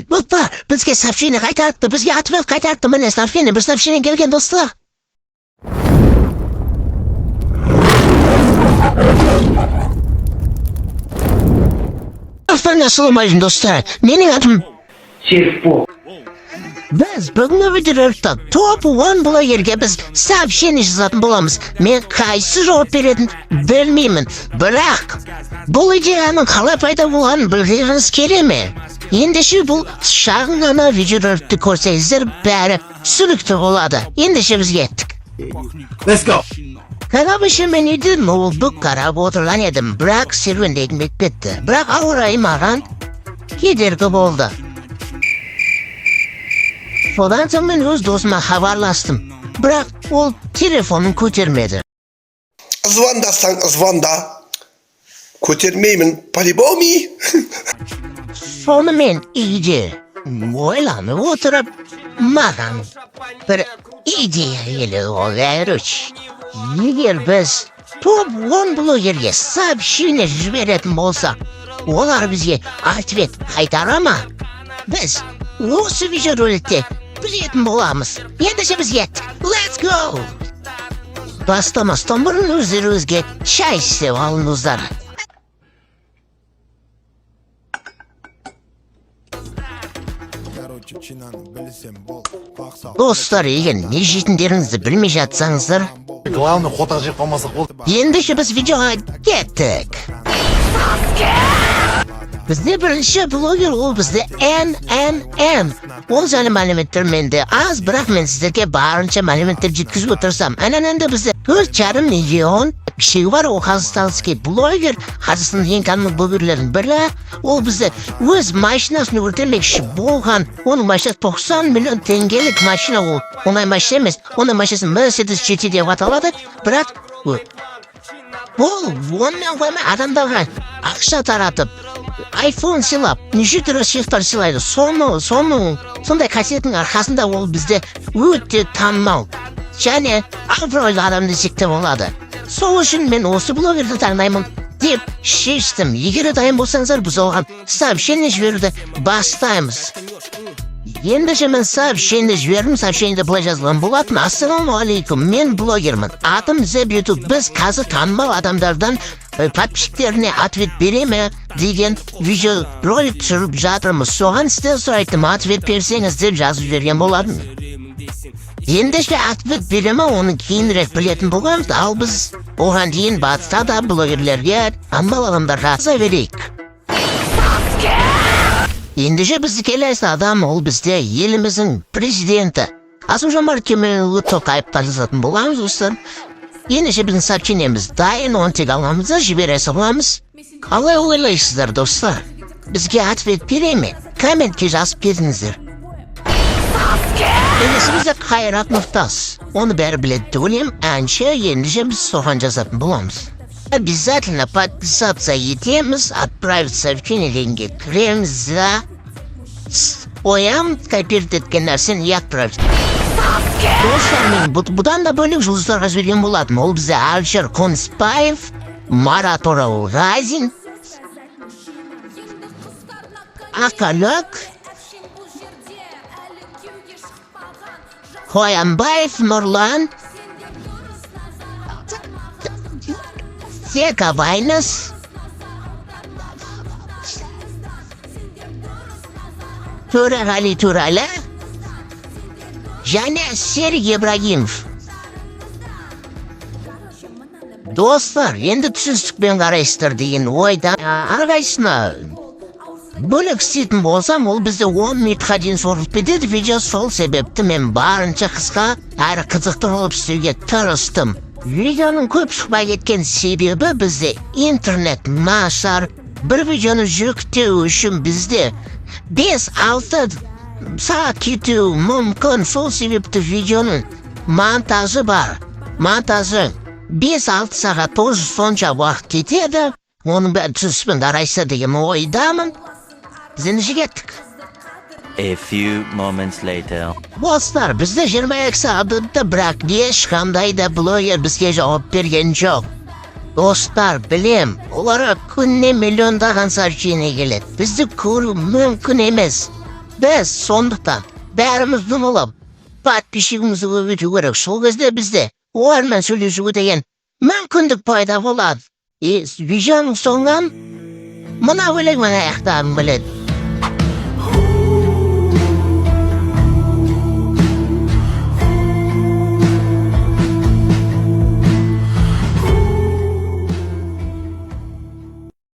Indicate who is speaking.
Speaker 1: Достар, бізге сообщение қайтарыпты, бізге ответ қайтарыпты. Міне, сообщение, бір сообщение келген, достар. Достар, ассалаумағалейкум, достар. Менің атым
Speaker 2: Серікбол.
Speaker 1: Біз бүгінгі видеороликта топ 10 блогерге біз сообщение жазатын боламыз. Мен қайсы жауап беретінін білмеймін. Бірақ бұл идеяның қалай пайда болғанын білгіңіз келе ме? Ендеше, бұл шағын ғана видеороликті көрсеңіздер, бәрі түсінікті болады. Ендеше, біз кеттік.
Speaker 3: Let's go.
Speaker 1: Как обычно, мен үйде ноутбук қарап отырған едім, бірақ серуендегім келіп кетті. Бірақ ауа райы маған кедергі болды. Содан соң мен өз досыма хабарластым. Бірақ ол телефонын көтермеді.
Speaker 4: Звондасаң, звонда. Көтермеймін, по-любому.
Speaker 1: Сонымен үйде ойланып отырып, маған бір идея келді ғой, короче. Егер біз топ 10 блогерге сообщение жіберетін болсақ, олар бізге ответ қайтара ма? Біз осы видеороликте білетін боламыз. Ендеше, біз кеттік. Let's go! Бастамастан бұрын өздеріңізге шай істеп алыңыздар.
Speaker 5: Короче, чинаны білсем бол. Бақса.
Speaker 1: Достар, егер не жейтіндеріңізді білмей жатсаңыздар,
Speaker 3: Главное, қотақ жеп қалмасақ болды.
Speaker 1: Ендеше, біз видеоға кеттік. Бізде бірінші блогер, ол бізде NNN. Ол жайлы мәліметтер менде аз, бірақ мен сіздерге барынша мәліметтер жеткізуге тырысамын. NNNде бізде 4,5 миллион кішігі бар. Ол қазақстанский блогер, Қазақстанның ең танымал блогерлерінің бірі. Ол бізде өз машинасын өртемекші болған. Оның машинасы 90 миллион теңгелік машина, ол оңай машина емес. Оның машинасы Mercedes GT деп аталады, бірақ бұл онымен қоймай, адамдарға ақша таратып, айфон сыйлап, неше түрлі сыйлықтар сыйлайды. Соны сондай қасиетінің арқасында ол бізде өте танымал және абыройлы адам десек те болады. Сол үшін мен осы блогерді таңдаймын деп шештім. Егер де дайын болсаңыздар, біз оған сообщение жіберуді бастаймыз. Ендеше, мен сообщение жібердім. Сообщениеде былай жазылған болатын: «Ассалаумағалейкум, мен блогермін, атым Зеб Ютуб. Біз қазір танымал адамдардан подписчиктеріне ответ бере ме деген видео ролик түсіріп жатырмыз. Соған сізден сұрайтыным, ответ берсеңіз», — деп жазып жіберген болатын. Ендеше, ответ бере ме, оны кейінірек білетін боламыз. Ал біз оған дейін басқа да блогерлерге, танымал адамдарға жаза берейік. Ендеше, бізді келесі адам, ол бізде еліміздің президенті Қасым Жомарт Кемелұлы Тоқаевқа жазатын боламыз, достар. Ендеше, біздің сообщениеміз дайын, оны тек аламыз да жібере саламыз. Қалай ойлайсыздар, достар, бізге ответ бере ме? Комментке жазып кетіңіздер. Келесі бізде Қайрат Нұртас. Оны бәрі біледі деп ойлаймын, әнші. Ендеше, біз соған жазатын боламыз. Обязательно подписаться етеміз, отправить сообщение дегенге кіреміз да қоямын копировать еткен нәрсені и отправить. Достар, мен бұдан да бөлек жұлдыздарға жіберген болатын. Ол бізде Әлішер Қонысбаев, Марат Оралғазин, Ақалөк, Қоянбаев Нұрлан, Сека Вайнес, Төреғали Төрәлі және Серік Ибрагимов. Достар, енді түсіністікпен қарайсыздар деген ойда, әрқайсысына бөлек істейтін болсам, ол бізде 10 минутқа дейін созылып кетеді видео. Сол себепті мен барынша қысқа әрі қызықты қылып істеуге тырыстым. Видеоның көп шықпай кеткен себебі, бізде интернет нашар. Бір видеоны жүктеу үшін бізде 5-6 сағат кетуі мүмкін. Сол себепті видеоның монтажы бар, монтажы 5-6 сағат, тоже сонша уақыт кетеді. Оның бәрін түсініспен қарайсыздар деген ойдамын. Біз ендеше кеттік.
Speaker 6: A few moments later.
Speaker 1: Достар, бізде 22 сағат өтті, бірақ ешқандай да блогер бізге жауап берген жоқ. Достар, білем, оларға күніне миллиондаған сообщение келеді. Бізді көру мүмкін емес. Біз сондықтан бәріміз жұмылып, подписчигімізді көбейту керек. Сол кезде бізде олармен сөйлесуге деген мүмкіндік пайда болады. И видеоның соңынан мына өлеңмен аяқтағым келеді.